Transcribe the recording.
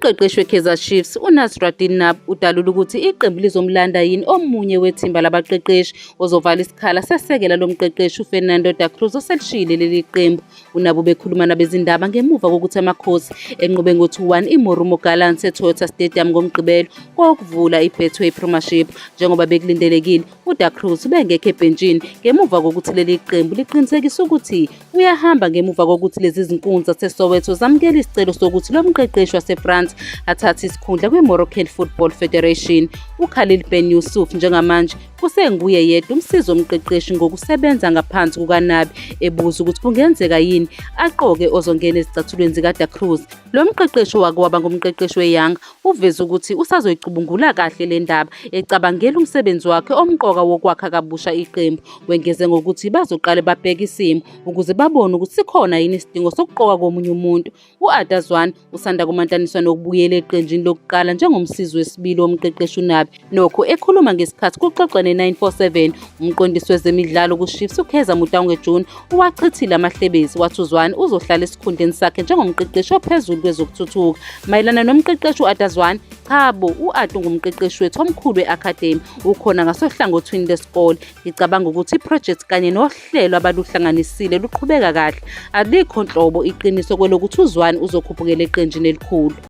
Umqeqeshi weKaizer Chiefs, uNasreddine Nabi, udalule ukuthi iqembu lizomlanda yini omunye wethimba labaqeqeshi ozovala isikhala sesekela lomqeqeshi uFernando Da Cruz oselishiyile leli qembu. UNabi ubekhuluma nabezindaba ngemuva kokuthi Amakhosi enqobe ngo-2-1 iMorumo Gallants eToyota Stadium ngoMgqibelo kowokuvula iBetway Premiership. Njengoba bekulindelekile, uDa Cruz ubengekho ebhentshini ngemuva kokuthi leli qembu liqinisekise ukuthi uyahamba ngemuva kokuthi lezi zinkunzi zaseSoweto zamukele isicelo sokuthi lo mqeqeshi waseFrance athathe isikhundla kwiMoroccan Football Federation. UKhalil Ben Youssef njengamanje kusenguye yedwa umsizi womqeqeshi ngokusebenza ngaphansi kukaNabi ebuza ukuthi kungenzeka yini aqoke ozongena ezicathulweni zikaDa Cruz. Lo mqeqeshi owake waba ngumqeqeshi weYanga uveze ukuthi usazoyicubungula kahle le ndaba ecabangela umsebenzi wakhe omqoka wokwakha kabusha iqembu. Wengeze ngokuthi bazoqale babheke isimo ukuze babone ukuthi sikhona yini isidingo sokuqoka komunye umuntu. U-Arthur Zwane usanda kumantaniswa nokubuyela eqenjini lokuqala njengomsizi wesibili womqeqeshi uNabi. Nokho ekhuluma ngesikhathi kuxoxwa ne-947, umqondisi wezemidlalo kuChiefs uKaizer Motaung Junior uwachithile amahlebezi wathi uZwane uzohlala esikhundleni sakhe njengomqeqeshi ophezulu kwezokuthuthuka. Mayelana nomqeqeshi u-Arthur Zwane, cha bo, u-Arthur ungumqeqeshi wethu omkhulu we-academy, ukhona ngasohlangothini lwesikole. Ngicabanga ukuthi iphrojekthi kanye nohlelo abaluhlanganisile luqhubeka kahle. Alikho nhlobo iqiniso kwelokuthi uZwane uzokhuphukela eqenjini elikhulu.